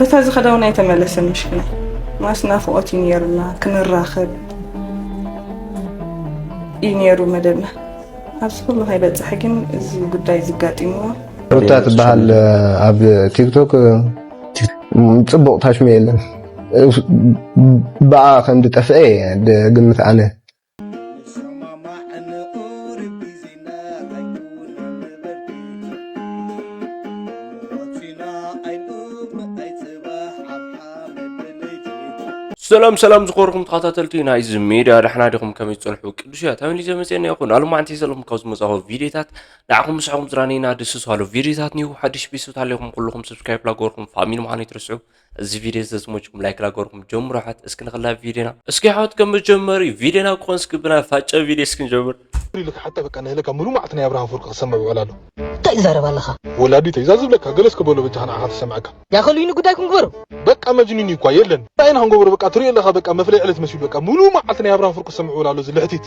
እታ ዝኸዳ እውን ኣይተመለሰን ምሽክና። ማስ ናፍቖት እዩ ነይሩና፣ ክንራኸብ እዩ ነይሩ መደብና። ኣብዚ ኩሉ ከይበፅሐ ግን እዚ ጉዳይ ዝጋጢምዎ። ሩታ ትበሃል ኣብ ቲክቶክ ጽቡቕ ታሽሙ የለን። ብኣ ከም ዝጠፍአ እየ ዝግምት ኣነ። ሰላም ሰላም ዝኸበርኩም ተኸታተልቲ ናይዚ ሜድያ፣ ደሕና ዲኹም? ከመይ ትጸንሑ? ቅዱስ እያ ተመሊሰ መጽኤና ይኹን። ኣብ ሎማዓንቲ ዘለኹም ካብ ዝመጻኹ ቪድዮታት ንዓኹም ምሳኹም ዝራነይና ደስ ዝሃሉ ቪድዮታት ኒው ሓድሽ ቤተሰብ ኣለኹም ኩልኹም ሰብስክራይብ ላገበርኩም ፋሚሊ ምዃኑ ይትረስዑ። እዚ ቪድዮ ዘዝመችኩም ላይክ ላገበርኩም ጀምሩ። ሓት እስኪ ንኽላ ቪድዮና እስኪ ሓት ከም መጀመሪ ቪድዮና ክኾን እስኪ ብና ፋጨ ቪድዮ እስኪ ንጀምር። ኢሉ ክሓታ በቃ ንህለካ ሙሉ መዓልቲ ናይ ኣብርሃም ፍርቂ ክሰምዕ ውዕል ኣሎ። እንታይ ይዛረብ ኣለኻ? ወላዲ ተይዛ ዝብለካ ገለ እስከ በሎ በጃኻ ንዓኻ ተሰምዐካ። ያ ኸልዩኒ ጉዳይኩም ግበሩ። በቃ መጅኑን እዩ እኳ የለን። እንታይ ኢና ክንገብሮ በቃ ትሪኦ ኣለኻ በቃ መፍለይ ዕለት መሲሉ በቃ ሙሉ መዓልቲ ናይ ኣብርሃም ፍርቂ ክሰምዕ ውዕል ኣሎ እዚ ልሕቲት።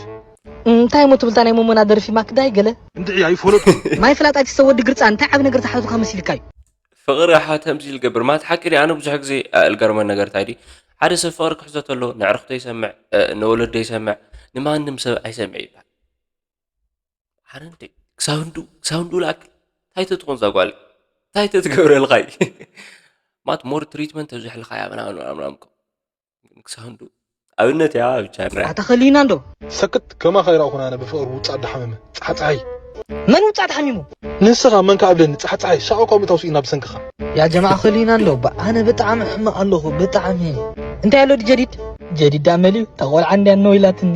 እንታይ እሞ ትብልታ ናይ መሞና ደርፊ ማክዳይ ገለ? እንድዒ ኣይፈለጥኩ። ማይ ፍላጣ ይትሰወዲ ግርጻ እንታይ ዓቢ ነገር ዝሓዙኻ መሲልካ እዩ? ፍቕሪ ኣሕዋት ከምዚ ኢሉ ገብር ማለት ሓቂ ድዩ? ኣነ ብዙሕ ግዜ፣ እ፣ ልገርመን ነገር እንታይ ድዩ? ሓደ ሰብ ፍቕሪ ክሕዞ ተሎ ንዕርኽቶ ይሰምዕ፣ እ፣ ንወለዶ ይሰምዕ፣ ንማንም ሰብ ኣይሰምዕ ይባል። ኣነ እንዴ ክሳብ እንዱ፣ ክሳብ እንዱ ላክ እንታይ ተትኾን እዛ ጓል? እንታይ ተትገብረልካ እዩ? ማለት ሞር ትሪትመንት ተብዝሕልካ እያ ምናምን ምናምን ምናምን እኮ። ክሳብ እንዱ ኣብነት እያ ብቻ ንርኣ። ኣታ ኸሊና እንዶ? ሰክት ከማኻ ይረኣኹን ኣነ ብፍቕሪ ውጻእ ዳሓመመ። ጻሕጻሓይ። መን ውጻእ ተሓሚሙ? ንስኻ መን ከኣብለኒ ጻሕጻሓይ ሻቕ እኳ ምእታው ስኢና ብሰንክኻ። ያ ጀማዓ ኸሊና እንዶ? ባ-፣ ኣነ ብጣዕሚ ሕማቕ ኣለኹ ብጣዕሚ። እንታይ ኣሎ ዲ ጀዲድ? ጀዲድ ዳ መሊዩ? እታ ቆልዓ እንድያ እኖ ኢላትኒ።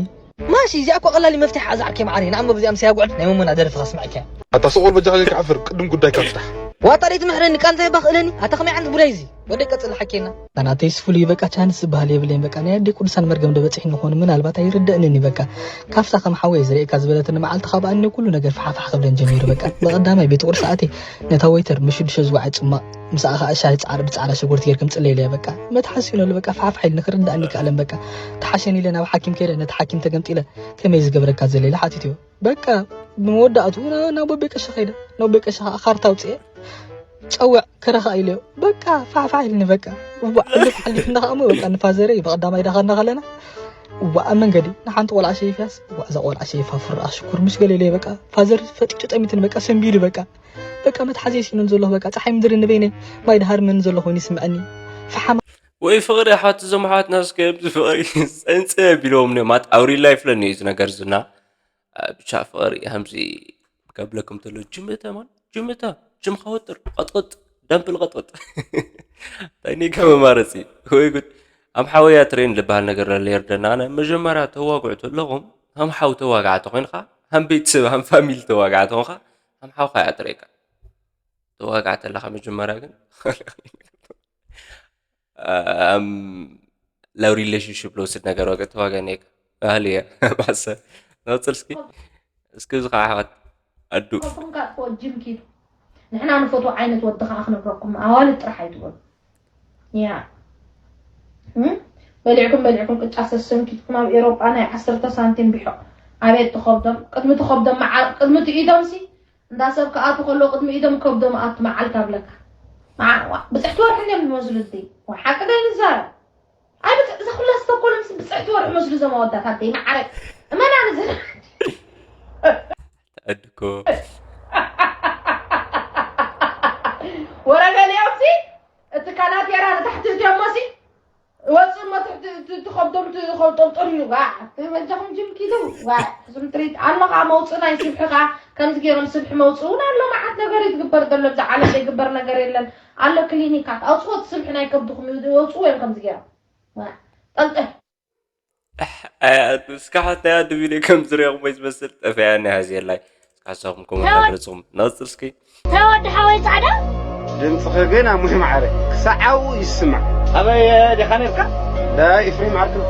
ማሺ እዚኣ እኮ ቀላሊ መፍትሒ ኣዛ ዓርከይ መዓረይ። ንኣሞ ብዚኣ ምሳይ ኣጉዕል ናይ መሞና ደርፊ ከስምዐካ እያ። ኣታ ሰቆር በጃኻ ዘይትሓፍር ቅድም ጉዳይካ ፍታሕ። ዋጣ ደይ ትምሕረኒ ቃል እንታይ ባኽ እለኒ? ኣታ ከመይ ዓይነት ቡዳይ እዚ? ወደይ ቀጽል ሓኬና። ኣታ ናተይስ ፍሉይ በቃ ቻንስ ዝበሃል የብለይን በቃ ናይ ኣደይ ቅዱሳን መርገም ዶ በጺሕኒ ይኾን ምናልባት ኣይርደእንን እዩ በቃ። ካፍታ ከም ሓወይ ዝርእየካ ዝበለትኒ መዓልቲ ካብ ኣነ ኩሉ ነገር ፋሕፋሕ ክብለን ጀሚሩ በቃ። ብቐዳማይ ቤት ቁርሲ ኣትየ ነታ ወይተር ምሽ ሽዱሽተ ዝወዓይ ጽማቕ ምሳኣ ኸኣ ሻሂ ጻዕር ብጻዕዳ ሽጉርቲ ጌርክም ጽለይለያ በቃ። መትሓስ ይነሉ በቃ ፋሕፋሕ ኢልኒ ክርዳእኒ ይከኣለን በቃ። ተሓሸን ኢለ ናብ ሓኪም ከይደ ነቲ ሓኪም ተገምጢለ ከመይ ዝገብረካ ዘለ ኢለ ሓቲትዮ። በቃ ብመወዳእቱ ናብ ቦቤ ቀሺ ከይደ። ናብ ቦቤ ቀሺ ከዓ ካርታ ኣውፅኤ ጨውዕ ከረኻ ኢለዮ። በቃ ፋሕፋሕ ኢልኒ በቃ። እዋዕ እልፍ ሓሊፍና ከዓ እሞ በቃ ንፋዘረይ ብቐዳማይ ዳኸድና ከለና እዋዕ ኣብ መንገዲ ንሓንቲ ቆልዓ ሸይፍያስ እዋዕ እዛ ቆልዓ ሸይፋ ፍርኣ ሽኩር ምሽ ገለ ኢለዮ በቃ። ፋዘር ፈጢጡ ጠሚትኒ በቃ ሰንቢዱ በቃ። በቃ መትሓዘይ ሲኑን ዘለኹ በቃ ፀሓይ ምድሪ ንበይነይ ማይ ድሃርመኒ ዘሎ ኮይኑ ይስምዐኒ። ፈሓማ ወይ ፍቕሪ ኣሕዋት እዞም ኣሕዋትና እስከ ብዚ ፍቕሪ ፀንፀ ቢሎም ነ ማለት ኣብ ሪል ላይፍ ለኒ እዩ እዚ ነገር ዝና ብቻ ፍቕሪ ከምዚ ከብለኩም ተሎ ጅምእተ ማን ጅምእተ ጅምኻ ወጥር ቀጥቅጥ ደምብል ቀጥቅጥ እንታይ ኔ ከመማረፂ ወይ ጉድ ኣምሓወያ ትሬን ዝበሃል ነገር ለለ የርደና ኣነ መጀመርያ ተዋግዑ ተለኹም ሃም ሓው ተዋጋዕተ ኮይንካ ሃም ቤተሰብ ሃም ፋሚሊ ተዋጋዕተ ኮይንካ ሃም ሓውካ እያ ትሬካ ተዋጋዕ ተለኻ መጀመርያ ግን ኣብ ላብ ሪሌሽንሽፕ ለውስድ ነገር ወገ ተዋገ ኔክ ባህል እየ ማሰ ነውፅል እስኪ እስኪ እዚ ከዓ ሓቐት ኣዱ ካብቶም ካጥፎ ጅም ኪዱ ንሕና ንፈትዎ ዓይነት ወዲ ከዓ ክነብረኩም ኣዋልድ ጥራሕ ኣይትበሉ ያ እም? በሊዕኩም በሊዕኩም ቅጫ ሰሰንኪትኩም ኣብ ኤሮጳ ናይ ዓሰርተ ሳንቲም ቢሖ ኣቤት ትኸብዶም ቅድሚ ትኸብዶም መዓ ቅድሚ ትኢዶም ሲ እንዳ ሰብ ክኣቱ ከሎ ቅድሚ ኢዶም ከብዶም ኣቱ መዓልቲ ኣብለካ። መዓ-፣ ዋ-፣ ብፅሕቲ ወርሒ እንድዮም ዝመስሉ ኣደይ። ዋ፣ ሓቂ ዶ ይንዛረብ? ኣይ ብፅ-፣ እዛ ኩላ ዝተኮነ ምስ ብፅሕቲ ወርሒ መስሉ እዞም ኣወዳት ኣደይ መዓረይ። እመናኒ ዝን-፣ ተዕድኮ። ወረ ገሊኦም ሲ እቲ ካናቴራ ንታሕቲ እትዮሞ ሲ ወፁ እሞ ትሕቲ እቲ ትኸብዶም ትኸብጦም ጥርዩ ዋ በጃኹም ጅም ኪዱ ዋ እዞም ትሪት ኣሎ ከዓ መውፅእ ናይ ስብሒ ከዓ ከምዚ ገይሮም ስብሒ መውፅእ እውን ኣሎ መዓት ነገር እዩ ዝግበር ዘሎ ብዛ ዓለም ዘይግበር ነገር የለን ኣሎ ክሊኒካት ኣውፅዎ እቲ ስብሒ ናይ ከብድኹም ይወፅዎ እዮም ከምዚ ገይሮም ዋ ጠልጥል እስካሓት ናይ ኣዱ ቪድዮ ከም ዝሪኦ ወይ ዝመስል ጠፈያ ናይ ሃዝየላይ እስካሳኹም ኮመንት ገለፅኹም ነፅር እስኪ ተወዲ ሓወይ ፃዕዳ ድምፅኺ ግን ኣሙሒ ማዓረ ክሳዕ ኣብኡ ይስማዕ ኣበይ ዲኻ ነርካ ናይ ኢፍሬም ዓርክና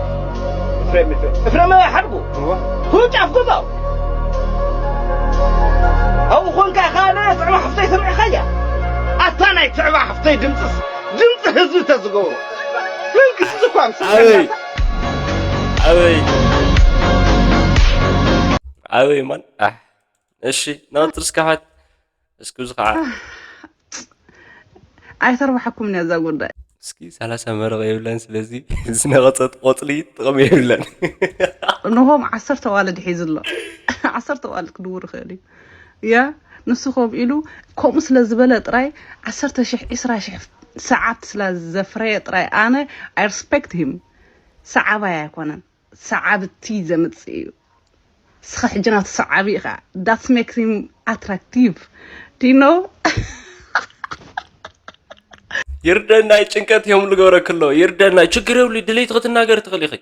ኢፍሬም ኢፍሬም ኢፍሬም ሓድጉ እወ ቱ ጫፍ ጎባው ኣብኡ ኮንካ ኢኻ ናይ ትዕባ ሓፍተይ ሰሚዕኻያ ኣታ ናይ ትዕባ ሓፍተይ ድምፅስ ድምፂ ህዝቢ ተዝገብሮ መንግስቲ እኳ ኣበይ ኣበይ ኣበይ ማን ኣሕ እሺ ናጥር እስካሓት እስኪ እዚ ከዓ ኣይተርባሓኩም እያ እዛ ጉዳይ እስኪ ሰላሳ መረቕ የብለን። ስለዚ ዝነቐጸት ቆጽሊ ጥቕሚ የብለን። ንሆም ዓሰርተ ዋልድ ሒዙ ኣሎ። ዓሰርተ ዋልድ ክድውር ይኽእል እዩ። ያ ንሱ ከም ኢሉ ከምኡ ስለ ዝበለ ጥራይ ዓሰርተ ሽሕ ዒስራ ሽሕ ሰዓብቲ ስለ ዘፍረየ ጥራይ ኣነ I respect him። ሰዓባይ ኣይኮነን፣ ሰዓብቲ ዘምጽእ እዩ። ንስኻ ሕጂ ናቱ ሰዓቢ ኢኻ። That's makes him attractive. Do you know? ይርደናይ፣ ጭንቀት እዮም ልገብረክሎ። ይርደናይ፣ ችግር የብሉ። ድሌት ክትናገር ትኽእል ኢኺ።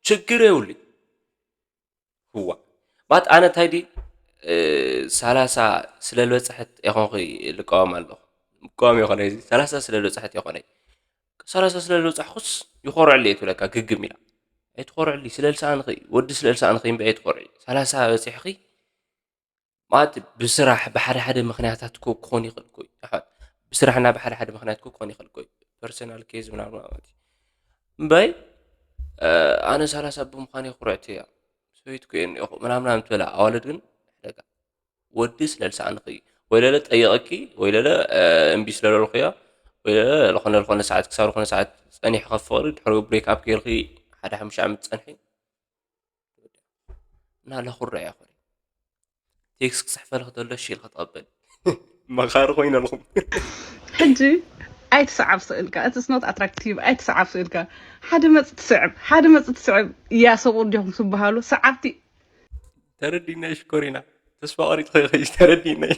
ችግር የብሉ። ህዋ ባት ኣነ ታይ ድዩ፣ እ፣ ሰላሳ ስለ ዝበፅሐት የኾንኩ ልቃወም ኣለኹ። ምቃወም የኾነ እዚ ሰላሳ ስለ ዝበፅሐት የኾነ። ሰላሳ ስለ ዝበፅሕኩስ ይኾርዕሉ እየ ትብለካ ግግም ኢላ። ኣይትኾርዕሉ፣ ስለ ልሰኣንኺ፣ ወዲ ስለ ልሰኣንኺ እምበይ ኣይትኾርዒ። ሰላሳ በፂሕኺ ማለት ብስራሕ ብሓደ ሓደ ምኽንያታት እኮ ክኾን ይኽእል እኮ እዩ። ኣሕዋት፣ ብስራሕና ብሓደ ሓደ ምኽንያት እኮ ክኾን ይኽእል እኮ እዩ። ፐርሰናል ኬዝ ምናምን ማለት እዩ። እምበይ፣ እ፣ ኣነ ሰላሳ ብምዃን እየ ኩርዕቲ እያ። ሰበይት እኮ እየ እኒኦኹ ምናምን ምናምን ትበላ ኣዋልድ ግን ሕደጋ። ወዲ ስለ ልሰኣንኺ እዩ። ወይ ለለ ጠየቐኪ፣ ወይ ለለ፣ እ፣ እምቢ ስለ ለልኩያ፣ ወይ ለለ ዝኾነ ዝኾነ ሰዓት ክሳብ ዝኾነ ሰዓት ጸኒሑ ከፍቕሪ፣ ድሕሪ ብሬክ ኣፕ ገይርኺ ሓደ ሓሙሽተ ዓመት ጸንሒ። እና ለኹርዕ እያ ኾሪ። ቴክስት ክጽሕፈልኺ ተሎ እሺ ኢልካ ተቐበል። መኻሪ ኮይነ ኣለኹም። ሕጂ ኣይትሰዓብ ስእልካ፣ it's not attractive። ኣይትሰዓብ ስእልካ። ሓደ መጽ ትስዕብ፣ ሓደ መጽ ትስዕብ። እያ ሰብኡ እንዲኹም ትበሃሉ ሰዓብቲ። ተረዲናይ ሽኮሪና። ተስፋ ቆሪጥኺ ኢኺ፣ ተረዲናይ።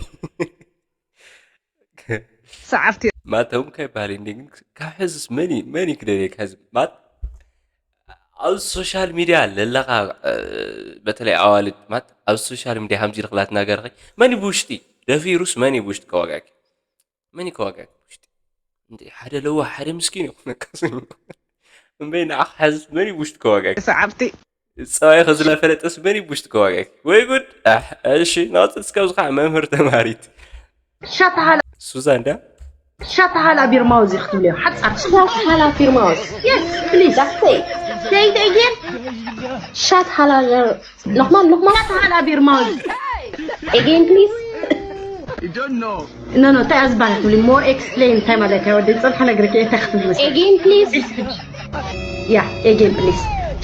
ሰዓብቲ። ማተውን ከይበሃል እንዲ ግን ካብ ሕዝስ መን እዩ፣ መን እዩ ክደልየካ ሕዚ? ማት ኣብ ሶሻል ሚድያ ለለኻ፣ እ፣ በተለይ ኣዋልድ ማት ኣብ ሶሻል ሚድያ ከምዚ ኢልክላ ትናገርኺ፣ መን እዩ ብውሽጢ ደፊሩስ መን እዩ ብውሽጢ ከዋጋኪ? መን እዩ ከዋጋኪ ብውሽጢ? እንዴ ሓደ ለዋህ ሓደ ምስኪን እዩ ክነካሱ። እምበይ ንዓኽ ሕዝስ መን እዩ ብውሽጢ ከዋጋኪ? ሰዓብቲ። ጸባይ ከዝላ ፈለጠስ መን እዩ ብውሽጢ ከዋጋኪ? ወይ ጉድ! ኣሕ፣ እሺ፣ ንቐጽል እስከ ኣብዚ ከዓ መምህር ተማሃሪት። ሻት ሃላ ሱዛን ድያ? ሻት ሃላ ቢርማውዝ ክትብልዮ ሓጻር Shut hala your mouth. Yes, please. Just say. Say it again. Shut hala. Nochmal, nochmal. ሻት ሃላ ቢርማውዝ Again, please. No, no, እንታይ ዝበሃል ትብሊ? More explain እንታይ ማለት እዩ? ወዲ ጽንሓ ነግርክ እየ እንታይ ክትብል መስል? Again, please. Yeah, again, please.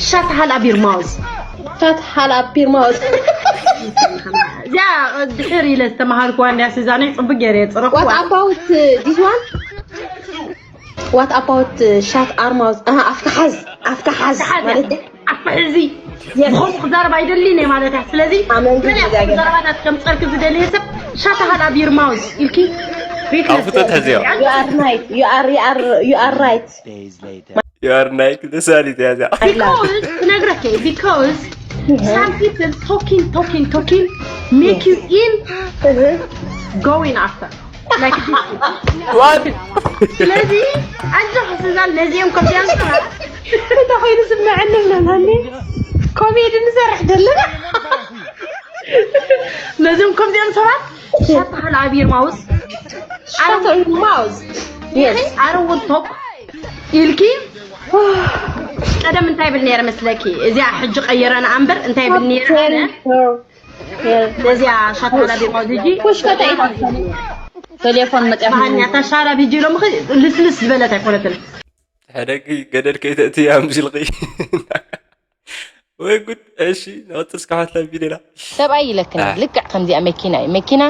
Shut hala your mouth. Shut hala your mouth. እዚኣ ድሕር ኢለ ዝተማሃርኩዋ እንድያ ስዛነይ ጽቡቅ ገይረ የጽረኩዋ። What about uh, this one? What about uh, shut our mouth? Uh, ኣፍካ ሓዝ፣ ኣፍካ ሓዝ ማለት ድዩ? ኣፍካ ሕዚ Yes. ብኸምኡ ክዛረብ ኣይደልን እየ ማለት እያ። ስለዚ ኣመን ገለ ዝዛገ- ዘረባታት ከምፀልኪ ዝደልየ ሰብ ሻታ ሃላ ቢርማውዝ ኢልኪ ኣፉ ተትሕዝዮ። You are right. You are, you are, you are right. You are Nike ተሳሊት እያ እዚኣ። Because ክነግረኪ because some people talking talking talking make you in going after like this. What? ስለዚ ኣጆኺ ስዛን ነዚኦም ከምዚኦም ሰባት እንተ ኮይኑ ስምዐኒ ብለናኒ ኮሜዲ ንሰርሕ ዘለና። ነዚኦም ከምዚኦም ሰባት ሻታ ሃላ ቢርማውዝ Shut your mouth. Yes. ኣረውን ቶክ ኢልኪ ቀደም እንታይ ብል ነይረ መስለኪ? እዚኣ ሕጂ ቀይረና እምበር እንታይ ብል ነይረ ኣነ? Tell her. Tell. ነዚኣ ሻታ ሃላ ቢርማውዝ ሕጂ ኩሽ ከተይ ተሌፎን መጽያ ባህልኛ ታሻራ ቢጂ ኢሎም ልስልስ ዝበለት ኣይኮነትን። ሕደጊ ገደል ከይተእትያ ምስልኺ። ወይ ጉድ። እሺ፣ ንቐጽል እስከ ሓትላ ቪድዮና። ሰብኣይ ኢለክን ኣህ። ልክዕ ከምዚኣ መኪና እዩ። መኪና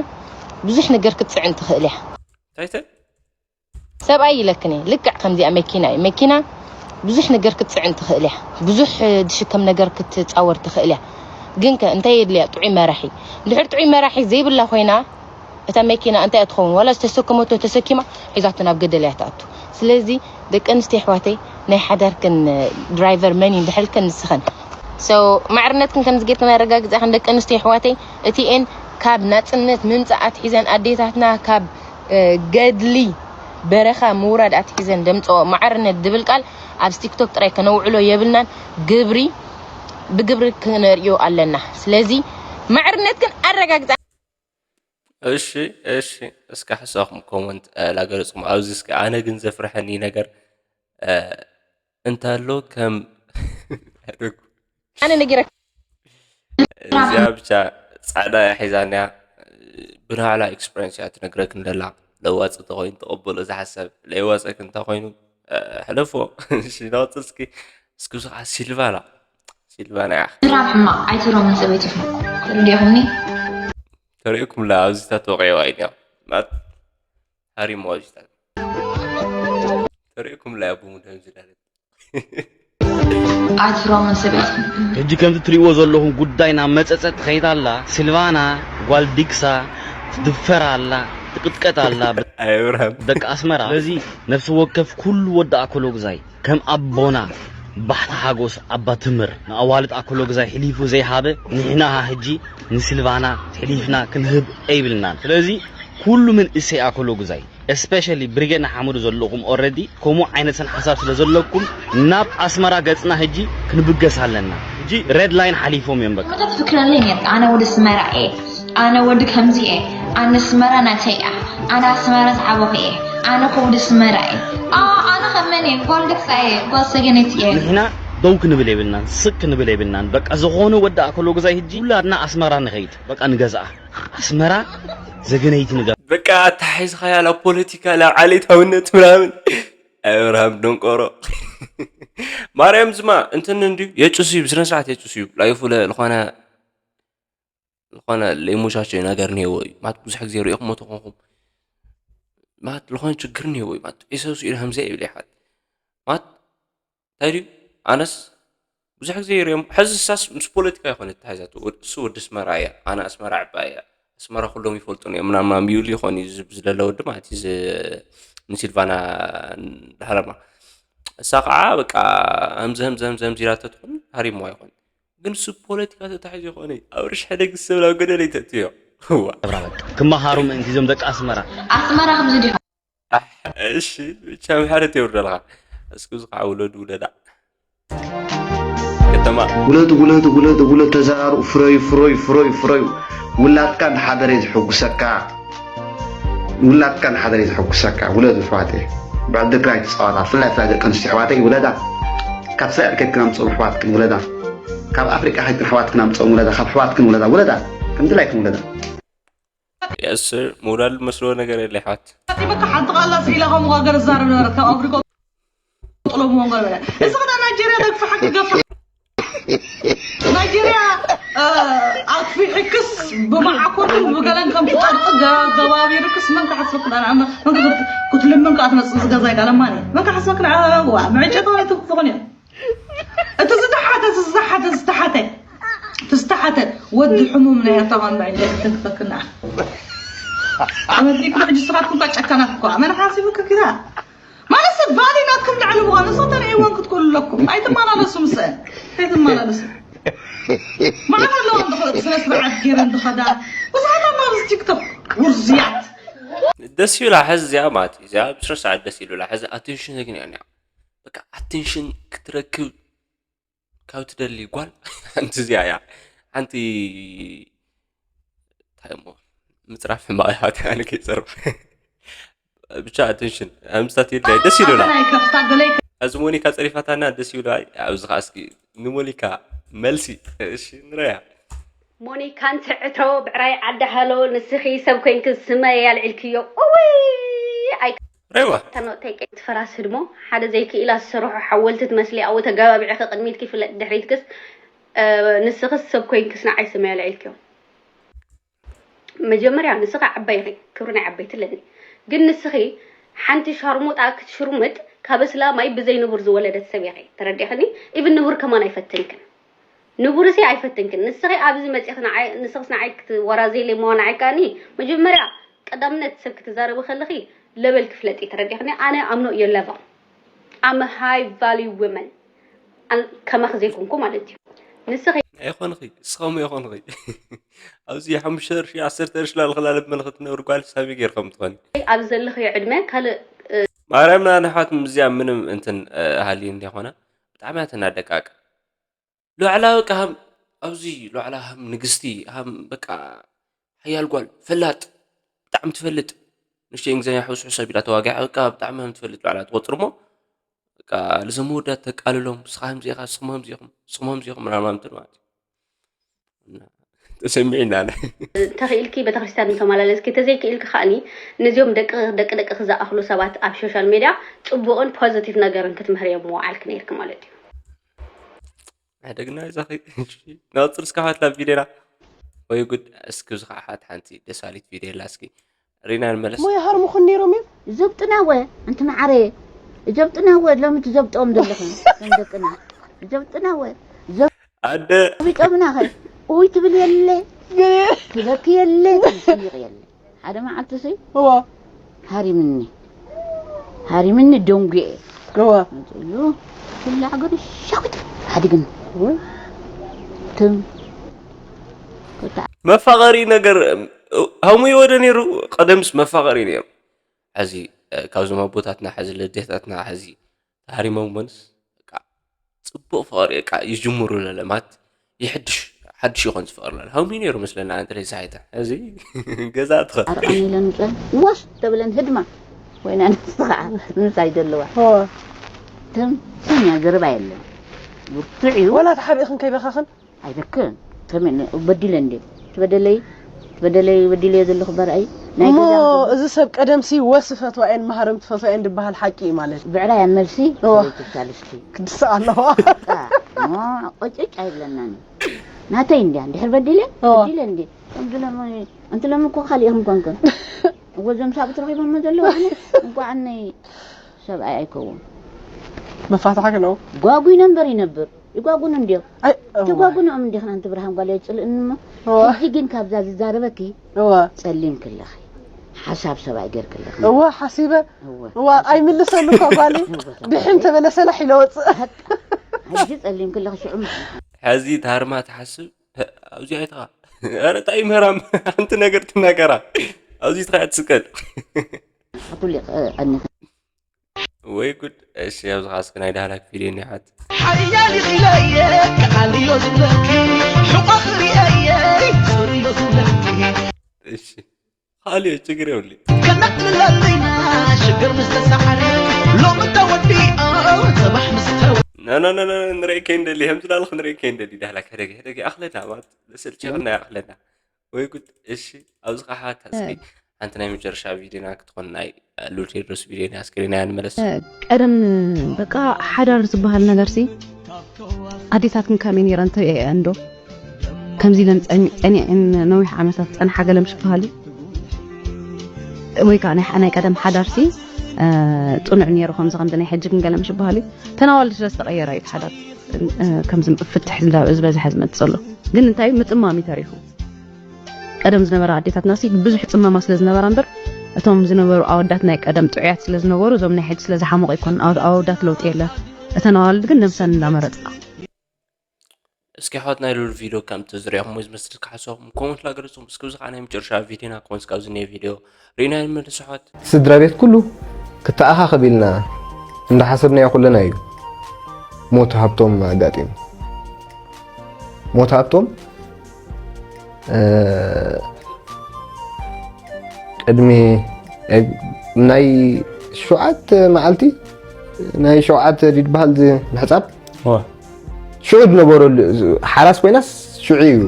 ብዙሕ ነገር ክትፅዕን ትኽእል እያ። እንታይ እንታይ? ሰብኣይ ኢለክን እየ ልክዕ ከምዚኣ መኪና እዩ። መኪና ብዙሕ ነገር ክትፅዕን ትኽእል እያ። ብዙሕ እ፣ ዝሽከም ነገር ክትፃወር ትኽእል እያ። ግን ከ እንታይ የድልያ? ጥዑይ መራሒ። እንድሕር ጥዑይ መራሒ ዘይብላ ኮይና እታ መኪና እንታይ እያ ትኸውን? ዋላ ዝተሰከመቶ ተሰኪማ ሒዛቶ ናብ ገደል እያ ትኣቱ። ስለዚ ደቂ ኣንስትዮ ኣሕዋተይ ናይ ሓዳርክን ድራይቨር መን እዩ እንድሕልክን ንስኽን። So ማዕርነትክን ከምዚ ጌርክን ኣረጋግጻ ኢኽን ደቂ ኣንስትዮ ኣሕዋተይ። እቲኤን ካብ ናጽነት ምምጻእ ኣትሒዘን ኣዴታትና ካብ እ፣ ገድሊ በረኻ ምውራድ ኣትሒዘን ደምጽኦ ማዕርነት ዝብል ቃል ኣብዚ ቲክቶክ ጥራይ ከነውዕሎ የብልናን። ግብሪ ብግብሪ ክነርእዮ ኣለና። ስለዚ ማዕርነትክን ኣረጋግጻ። እሺ፣ እሺ፣ እስከ ሓሳኹም ኮመንት፣ እ፣ ላገለጽኩም ኣብዚ እስከ ኣነ ግን ዘፍርሐኒ ነገር፣ እ፣ እንታሎ ከም ኣነ ነጊረ እዚኣ ብቻ ጻዕዳ እያ ሒዛንያ። ብናዕላ ኤክስፐሪንስ እያ ትነግረክ እንደላ። ለዋጽ እንተኮይኑ ተቐበሎ ዝሓሰብ ለይዋጸክ እንተኮይኑ ሕለፎ። እሺ፣ ንቐጽል እስኪ። እስኪ፣ እዚ ከዓ ሲልቫና። ሲልቫና እያ። ምዝራብ ሕማቕ ኣይትብሎምን ሰበይትኹም። ተረዲእኹምኒ? ተሪእኩምላ፣ ኣብዚታት ወቂዕዋ እዩ፣ ማለት፣ ሃሪሞ ኣብዚታት። ተሪእኩምላ እያ፣ ብሙደም ዝዳለት። ኣይትብሎምን ሰበይትኹም። ሕጂ ከምቲ ትሪእዎ ዘለኹም ጉዳይ ናብ መጸጸ ትኸይድ ኣላ። ሲልቫና ጓል ዲክሳ ትድፈር ኣላ፣ ትቕጥቀጥ ኣላ። ኣይ፣ ኣብርሃም። ደቂ ኣስመራ። ስለዚ ነፍሲ ወከፍ ኩሉ ወዲ ኣኮሎግዛይ ከም ኣቦና ባሕቲ ሓጎስ ኣባ ትምር ንኣዋልድ ኣኮሎግዛይ ሕሊፉ ዘይሃበ፣ ንሕና ሕጂ ንሲልቫና ሕሊፍና ክንህብ ኣይብልናን። ስለዚ ኩሉ መንእሰይ ኣኮሎግዛይ፣ especially ብሪጌድ ንሓመዱ ዘለኹም፣ already ከምኡ ዓይነት ሰን ሓሳብ ስለ ዘለኩም ናብ ኣስመራ ገጽና ሕጂ ክንብገስ ኣለና። ሕጂ ሬድ ላይን ሓሊፎም እዮም በቃ። መጠት ፍክረለኝ የለ። ኣነ ወዲ ስመራ እየ። ኣነ ወዲ ከምዚ እየ። ኣነ ስመራ ናተይ እያ። ኣነ ኣስመራ ዝዓበኹ እየ። ኣነ ከ ወዲ ስመራ እየ። ኣ ኣነ ከመን እየ። ጓል ደሳ እየ። ጓል ሰገነት እየ። ንሕና ደው ክንብል የብልናን፣ ስቅ ክንብል የብልናን። በቃ ዝኾነ ወዲ ኣኮሎግዛይ ሕጂ ውላድና ኣስመራ ንኸይድ፣ በቃ ንገዝኣ። ኣስመራ ዘገነይቲ ንገ በቃ ኣተሓሒዝኻያ ናብ ፖለቲካ፣ ናብ ዓሌታውነት ምናምን። ኣብርሃም ደንቆሮ። ማርያም ዝማ እንትን እንድዩ የጭሱ እዩ፣ ብስነ ስርዓት የጭሱ እዩ። ላይፉ ለ-፣ ዝኾነ፣ ዝኾነ ለይሞሻቸው ነገር እኒሄዎ እዩ። ማት ብዙሕ ግዜ ሪእኹሞ ተኾንኩም። ማት ዝኾነ ችግር እኒሄዎ እዩ። ማት ዒሰሱ ኢሉ ከምዚያ ይብል ይሓት። ማት እንታይ ድዩ? ኣነስ ብዙሕ ግዜ ይሪኦም። ሕዚ እሳስ ምስ ፖለቲካ ይኾነ ተታሒዛቶ። ወድ-፣ እሱ ወዲ ኣስመራ እያ፣ ኣነ ኣስመራ ዕባ እያ፣ ኣስመራ ኩሎም ይፈልጡን እዮም ምናምን ምናምን ይብሉ ይኾን እዩ ዝብ-፣ ዝለለ ወዲ ማለት እዩ። ዝ-፣ ንሲልቫና ዳህረማ። እሳ ከዓ በቃ፣ "ህምዚ፣ ህምዚ፣ ህምዚ፣ ህምዚ" ኢላቶ ትኾን፣ ሃሪምዋ ይኾን። ግን እሱ ፖለቲካ ተታሒዙ ይኾን እዩ። ኣብርሽ ሕደግ ዝሰብላዊ ገደል ይተእትዮ። እዋ። ክመሃሩ ምእንቲ እዞም ደቂ ኣስመራ። ኣስመራ ከምዚ ዲኹም? ኣሕ፣ እሺ፣ ብቻ ምሕረት የውርደልኻ። እስኪ እዚ ከዓ ውለዱ ውለዳ። ከተማ። ውለዱ፣ ውለዱ፣ ውለዱ፣ ውለዱ፣ ተዘራርኡ፣ ፍረዩ፣ ፍረዩ፣ ፍረዩ፣ ፍረዩ። ውላድካ እንተሓደረ እዩ ዝሕጉሰካ። ውላድካ እንተሓደረ እዩ ዝሕጉሰካ። ውለዱ፣ ኣሕዋተይ። ብዓዲ ትግራይ ትፃወታ። ብፍላይ፣ ብፍላይ ደቂ ኣንስትዮ ኣሕዋተይ፣ ውለዳ። ካብ እስራኤል ከይድክን ኣምፅኦም ኣሕዋትክን፣ ውለዳ። ካብ ኣፍሪቃ ከይድክን ኣሕዋትክን ኣምፅኦም፣ ውለዳ። ካብ ኣሕዋትክን፣ ውለዳ። ውለዳ። ከምዚ ላይክን፣ ውለዳ። የእስር፣ ምውላድ ዝመስሎ ነገር የለ፣ ይሓት። በቃ ሓንቲ ቃል ላስ ኢለ ከምኡ ጋር ዛረብ ነበረ ካብ ኣፍሪቃ ጥሎብ ሞንጎ ነበረ። እዚ ከዳ ናይጄርያ ደግፍሓ ክገፋ። ናይጄርያ፣ እ፣ ኣግፊሕክስ ብመዓኮርን ብገለን ከም ትጠርቂ ገ-፣ ገባቢርክስ መን ክሓስበክ ዳ ንዓመ-፣ መን ክት-፣ ክትልምን ከኣ ትመጽእ ዝገዛይ ጋለማኒ። መን ክሓስበክ ንዓ-፣ ዋ፣ ምዕጨት ማለት ትኾን እያ። እቲ ዝተሓተ፣ እቲ ዝተሓተ፣ ዝተሓተ፣ እቲ ዝተሓተ ወዲ ሕሙም ናይ ኣታዋን ብዕንጨይቲ ተግፈክና። ኣመዲኩም ሕጂ ስኻትኩም እኳ ጨካናት እኳ። መን ሓሲቡክ ኪዳ? ማለት ሰብ ቫሊ ናትኩም ልዕሊ ምዃኑ ንሱ ተርእይዎን ክትክእሉ ኣለኩም። ኣይትመላለሱ ምስአን። ኣይትመላለሱ። መዓት ኣለዋ እንድኸ-፣ ስነ ስርዓት ገይረን ዝኸዳ። ብዙሓት ኣለዋ ኣብዚ ቲክቶክ። ውርዝያት። ደስ ይብላ፣ ሕዚ እዚኣ ማለት እዩ። እዚኣ ብስነ ስርዓት ደስ ይብላ። ሕዚ ኣቴንሽን ዘግንያ እኒኣ። በቃ ኣቴንሽን ክትረክብ ካብ ትደሊ ጓል ሓንቲ እዚኣ እያ። ሓንቲ እንታይ እሞ ምፅራፍ ሕማቕ እያ፣ ሓንቲ ኣነ ከይፀርፍ። ብቻ ኣቴንሽን፣ ኣምስታት የለ፣ ደስ ይብላ። ናይ ከፍታ ገለይ ኣብዚ ሞኒካ ፀሪፋታና ደስ ይብላ። ኣብዚ ከዓ እስኪ ንሞኒካ መልሲ፣ እሺ፣ ንረያ። ሞኒካ እንትዕትሮ ብዕራይ ዓዲ ሃሎ፣ ንስኺ ሰብ ኮይንኪ ስመይ ኣልዒልክዮ። እውይ፣ ኣይ ረይዋ። ተኖተይ ቀይ ትፈራስ ህድሞ፣ ሓደ ዘይክኢላ ዝሰርሖ ሓወልቲ ትመስሊ፣ ኣብኡ ተጋባቢዕኺ ቅድሚትኪ ፍለጥ ድሕሪትክስ፣ እ፣ ንስኽስ ሰብ ኮይንክስ ንዓይ ስመይ ኣልዒልክዮ። መጀመርያ ንስኺ ዓባይ ኢኺ፣ ክብሪ ናይ ዓበይቲ ኣለኒ። ግን ንስኺ ሓንቲ ሻርሙጣ ክትሽርሙጥ ካብ እስላማይ ብዘይ ንቡር ዝወለደት ሰብ ኢኺ። ተረዲእኽኒ? ኢቭን ንቡር ከማን ኣይፈትንክን። ንቡርሲ ኣይፈትንክን። ንስኺ ኣብዚ መጺኺ ንዓይ፣ ንስኽስ ንዓይ ክትወራዘይለይ እሞ ንዓይ ከኣኒ መጀመርያ ቀዳምነት ሰብ ክትዛረቢ ከለኺ ለበል ክፍለጥ እዩ። ተረዲእኽኒ? ኣነ I'm not your level። I'm a high value woman። ኣን-፣ ከማኺ ዘይኮንኩ ማለት እዩ። ንስኺ ኣይኮንኺ፣ እስኸም ኣይኮንኺ። ኣብዚ ሓሙሽተ ቅርሺ፣ ዓሰርተ ቅርሺ ላልኽላ ልብ መልኽት ነብር ጓል ሳቢ ጌርኸም ትኾኒ። ኣብ ዘለኽዮ ዕድመ ካልእ ማርያምና ንሓት ምዝያ ምንም እንትን፣ እ፣ ሃሊ እንዲኾነ ብጣዕሚ እያ ተናደቃቅ። ሉዕላ በቃ ሃም፣ ኣብዚ ሉዕላ ሃም ንግስቲ፣ ሃም በቃ ሓያል ጓል፣ ፈላጥ፣ ብጣዕሚ ትፈልጥ። ንእሽተይ እንግሊዝኛ ሕውስ ሕውስ ኣቢላ ተዋጊዓ፣ በቃ ብጣዕሚ ሃም ትፈልጥ ሉዕላ ትቆጽር እሞ፣ በቃ ልዘም መወዳት ተቃልሎም፣ ንስኻ ሃምዚ ኢኻ፣ ንስኹም ሃምዚ ኢኹም፣ ንስኹም ሃምዚ ኢኹም፣ ምናምን እንትን ማለት እዩ። እና ተሰሚዕና። ተኽኢልኪ ቤተክርስትያን እንተመላለስኪ፣ ተዘይክኢልኪ ከዓኒ ነዚኦም ደቂ ደቂ ደቂ ዝኣኽሉ ሰባት ኣብ ሶሻል ሜድያ ጽቡቕን ፖዚቲቭ ነገርን ክትምህርዮም ምውዓልኪ ነይርኪ ማለት እዩ። ኣደግና ዛኺ ናጽር እስካሓት ላብ ቪዲዮና ወይ ጉድ። እስኪ ዝኻ ሓት ሓንቲ ደሳሊት ቪዲዮ ላ እስኪ ሪና ንመለስ። ሞያ ሃርሙኹን ነይሮም እዮም። ዘብጥናወ ኣንቲ መዓረየ ዘብጥናወ ሎሚ ትዘብጥኦም ዘለኹም ከም ደቅና ዘብጥናወ ኣደ ዘቢጦምና ኸ ኡይ ትብል የለ ትበኪ የለ ትስይቕ የለ ሓደ መዓልቲ ሲ እዋ ሃሪምኒ ሃሪምኒ ደንጉኤ እዋ እዩ ኩላ ሃገር ሻዊት ሓዲግን ትም መፋቐሪ ነገር ሃሙይ ወደ ነይሩ። ቀደምስ መፋቐሪ ነይሩ። ሕዚ ካብዞም ኣቦታትና ሕዚ ልደታትና ሕዚ ተሃሪሞም ጎንስ በቃ ጽቡቕ ፍቕሪ በቃ ይጅምሩ ለለማት ይሕድሽ ሓድሽ ይኾን ዝፍቕር ለለ ሃሙይ ነይሩ መስለና። ኣንተ ለይ ሳይታ ሕዚ ገዛ ትኸ ኣርቃን ኢለን ውፀን ወስ ተብለን ህድማ ኮይና ንስኻ ምሳይ ዘለዋ ትም ትም እያ ዘረባ የለን ብርቱዕ እዩ ወላ ተሓቢእኽን ከይበኻኽን ኣይበክን ከመይ በዲለ እንዴ ትበደለይ ትበደለይ በዲለ ዘለኹ በርኣይ ናይ እሞ ገዛ እዚ ሰብ ቀደምሲ ወስ ፈትዋ እየን ማህረም ትፈትዋ እየን ዝበሃል ሓቂ እዩ ማለት እዩ ብዕራይ ኣብ መልሲ እዋ። ሳልስቲ ክድስቕ ኣለዋ ጣ እሞ ቆጭጭ ኣይብለናን እዩ ናተይ እንድያ እንድሕር በዲለ እዋ። በዲለ እንዴ ከምዚ ሎሚ ኣንቲ ሎሚ እኮ ካሊእኹም ኮንኩም እወ ዞም ሳብ ትረኺቦሞ ዘለዉ ኣነ እንኳዕ ነይ ሰብኣይ ኣይከውን መፋትሓ ክነው ጓጉ ይነንበር ይነብር ይጓጉኑ እንዲዮም ኣይ ትጓጉንኦም እንዲኽን ኣንቲ ብርሃን ጓል ኣይፅልእንሞ እዋ። ሕጂ ግን ካብዛ ዝዛረበኪ እዋ ፀሊም ክለኺ ሓሳብ ሰብኣይ ገይርክለኺ እዋ ሓሲበ እወ እዋ ኣይምልሰሉ እኮ ጓሊ ድሕን ተበለሰላ ሒለ ወፅእ ሕጂ ፀሊም ክለኺ ሽዑ ሕዚ ታርማ ትሓስብ ኣብዚ ኣይትኻ። ኧረ ጣይ ምህራም ሓንቲ ነገር ትናገራ ኣብዚ ትኻ ትስቀል። ኩሉ ቀኒኺ ወይ ጉድ። እሺ ኣብዚ ኻስክ ናይ ዳህላክ ቪድዮ ኒሓት ሓያል ኢኺለየ ክኣልዮ ዝብለኪ ሕቆ ክርእየየ ክርእዮ ዝብለኪ እሺ ካልዮ ችግር የብሉ። ከነጥልለለይና ሽግር ምስ ተሰዓረ ሎሚ ተወዲኦ ጽባሕ ምስ ተወ ኖ ኖ ኖ ኖ ንርኢ ከይንደሊ ከምዚ ላለ ክንርኢ ከይንደሊ ዳህላክ ሕደጊ ሕደጊ ኣኽለና ማለት ስልጭቕና ኣኽለና ወይ ጉድ። እሺ ኣብዚ ኻሓት እስኪ ሓንቲ ናይ መጨረሻ ቪድዮና ክትኾን ናይ ሉል ቴድሮስ ቪድዮ ናይ ኣስክሪና ንመለስ። ቀደም በቃ ሓዳር ዝበሃል ነገር ሲ ኣዴታትክን ከመይ ነይረን ትርእየን ዶ ከምዚ ኢለን ጸኒ- ጸኒዐን ነዊሕ ዓመታት ጸንሓ ገለ ምሽ በሃሊ ወይ ከዓ ናይ ሕ- ናይ ቀደም ሓዳር ሲ እ፣ ጽኑዕ ነይሩ ከምዚ ከምዚ ናይ ሕጂ ግን ገለ ምሽ በሃሊ ተናዋልዲ ስለ ዝተቐየረ እዩ እቲ ሓዳር እ፣ ከምዚ ፍትሕ ዝዳ- ዝበዝሐ ዝመጽእ ዘሎ ግን እንታይ ምጥማም እዩ ተሪፉ ቀደም ዝነበራ ኣዴታትና ሲ ብዙሕ ፅመማ ስለ ዝነበራ እምበር እቶም ዝነበሩ ኣወዳት ናይ ቀደም ጥዑያት ስለ ዝነበሩ እዞም ናይ ሕጂ ስለ ዝሓመቑ ኣይኮኑን ኣወ- ኣወዳት ለውጢ የለን እተን ኣዋልድ ግን ነብሰን እንዳመረፅና እስኪ ኣሕዋት ናይ ሉል ቪድዮ ከም ትዝሪኦም ወይ ዝመስል ክሓስኹም ኮመንት ላገለጹም እስኪ ብዚ ከዓ ናይ መጨረሻ ቪድዮና ክኾን እስካብ ዝኒየ ቪድዮ ርኢና ንመልስ ኣሕዋት። ስድራ ቤት ኩሉ ክተኣኻኸብ ኢልና እንዳሓሰብናዮ ኩለና እዩ ሞት ሃብቶም ኣጋጢሙ። ሞት ሃብቶም እ፣ ቅድሚ ናይ ሸውዓተ መዓልቲ ናይ ሸውዓተ ድዩ ዝበሃል ዝ- ምሕጻብ ዋ ሽዑ ዝነበረሉ ሓራስ ኮይናስ ሽዑ እዩ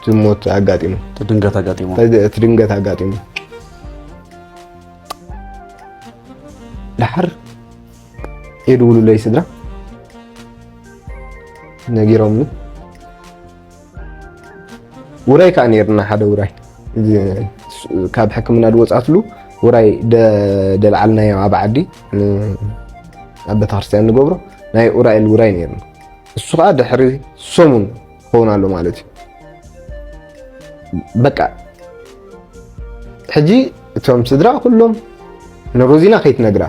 ዝሞት ኣጋጢሙ እቲ ድንገት ኣጋጢሞ እቲ ድንገት ኣጋጢሙ ድሓር የድውሉለይ ስድራ ነጊሮምኒ ውራይ ከዓ ነይርና ሓደ ውራይ እዚ ካብ ሕክምና ዝወፃትሉ ውራይ ደ- ደልዓልናዮ ኣብ ዓዲ ን- ኣብ ቤተክርስትያን ንገብሮ ናይ ኡራኤል ውራይ ነይርና እሱ ከዓ ድሕሪ ሰሙን ክኸውን ኣሎ ማለት እዩ በቃ ሕጂ እቶም ስድራ ኩሎም ንሮዚና ከይትነግራ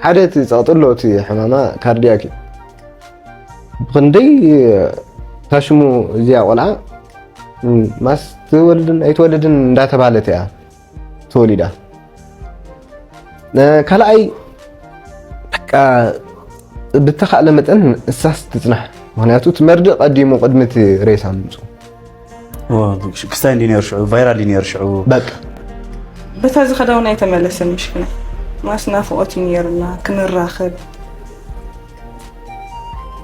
ሓደ እቲ ፀቕጥሎ እቲ ሕማማ ካርዲያክ እዩ ብክንደይ ታሽሙ እዚኣ ቆልዓ ማስ ትወልድን ኣይትወልድን እንዳተባለት እያ ተወሊዳ ካልኣይ በቃ ብተኻእለ መጠን እሳስ ትፅናሕ ምክንያቱ እቲ መርድእ ቀዲሙ ቅድሚ እቲ ሬሳ ምፁ ክስታይ እንዲ ነሩ ሽዑ ቫይራል ነሩ ሽዑ በቃ በታ ዝኸዳውን ኣይተመለሰን ምሽክና ማስ ናፍቆት እዩ ነሩና ክንራኸብ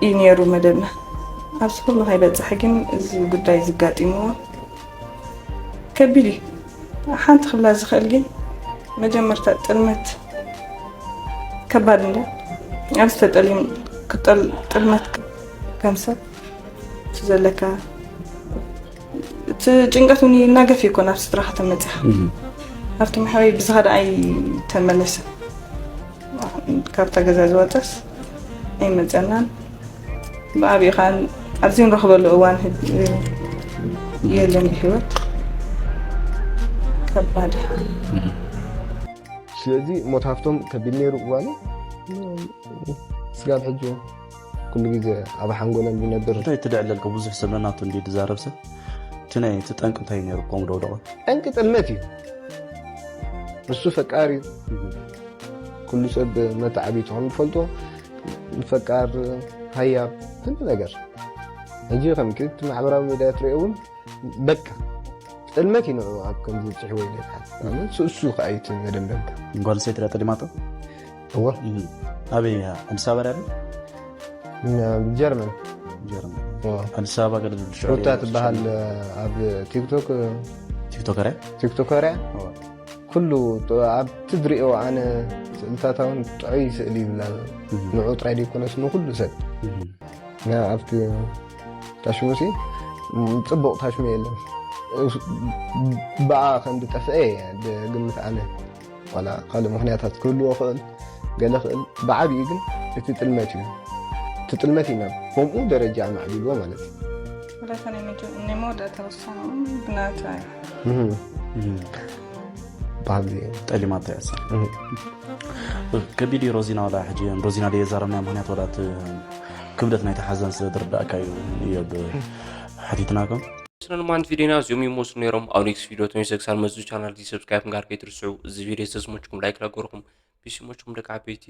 እዩ ነሩ መደብና ኣብዚ ኩሉ ከይበፅሐ ግን እዚ ጉዳይ ዝጋጢምዎ ከቢድ እዩ። ሓንቲ ክብላ ዝኽእል ግን መጀመርታ ጥልመት ከባድ እንደ ኣብዚ ተጠሊም ክጠል ጥልመት ከም ሰብ እቲ ዘለካ እቲ ጭንቀት እውን ይናገፍ ይኮን ኣብ ስድራኻ ተመፅኻ ኣብቲ ማሕበይ ብዝኻ ደኣ ኣይተመለሰ ካብታ ገዛ ዝወፀስ ኣይመፀናን ብኣብኡ ከዓ ኣብዚ ንረኽበሉ እዋን የለን ብሂወት ከባድ ስለዚ ሞት ሃፍቶም ከቢድ ነይሩ እዋኑ ስጋብ ሕጂ ኩሉ ግዜ ኣብ ሓንጎለን ዝነብር እንታይ ትድዕለልካ ብዙሕ ሰብ ነናቱ እንዲ ዝዛረብ ሰብ እቲ ናይ እቲ ጠንቂ እንታይ ነይሩ ኮም ደውደቆ ጠንቂ ጥልመት እዩ እሱ ፈቃር እዩ ኩሉ ሰብ መተዓቢቱ ከም ዝፈልጦ ፈቃር ሃያብ ኩሉ ነገር ሕጂ ከምቲ ማሕበራዊ ሚድያ ትሪኦ እውን በቃ ጥልመት እዩ ንዕኡ ኣብ ከምዚ ዝፅሕዎ ኢለ ይሓስብ ንሱ እሱ ከዓ እዩ እቲ መደምደምታ ጓል ኣንስተይቲ ዳ ጠሊማቶ እወ ኣበይ ኣዲስ ኣበባ ዳ ጀርመን ጀርመን ኣዲስ ኣበባ ገለ ዝብል ሽዑ ሩታ ትበሃል ኣብ ቲክቶክ ቲክቶከር ቲክቶከር እያ ኩሉ ኣብ ትድሪኦ ኣነ ስእልታታ እውን ጥዑይ ስእሊ ይብላ ንዑ ጥራይ ዘይኮነስ ንኩሉ ሰብ ኣብቲ ታሽሙ ሲ ፅቡቕ ታሽሙ የለን ብኣ ከም ዝጠፍአ ግምት ኣነ ዋላ ካልእ ምክንያታት ክህልዎ ክእል ገለ ክእል ብዓብዩ ግን እቲ ጥልመት እዩ እቲ ጥልመት ኢና ከምኡ ደረጃ ኣማዕቢልዎ ማለት እዩ ولكن نموذج توسعنا بنات ባህሊ ጠሊማታ ያሳ ከቢድ እዩ ሮዚና ዋላ ሕጂ ሮዚና ደየ ዛረብናያ ምክንያት ዋላ ክብደት ናይቲ ሓዘን ስለ ዝርዳእካ እዩ እዮብ ሓቲትናኩም ስነልማንት ቪዲዮና እዚኦም ይመስሉ ነይሮም ኣብ ኔክስት ቪዲዮ ተመልሰ ክሳብ መፅኡ ቻናል እዚ ሰብስክራይብ ምግባር ከይትርስዑ እዚ ቪዲዮ ዝተስሞችኩም ላይክ ላገርኩም ቢስሞችኩም ደቂ ዓበይቲ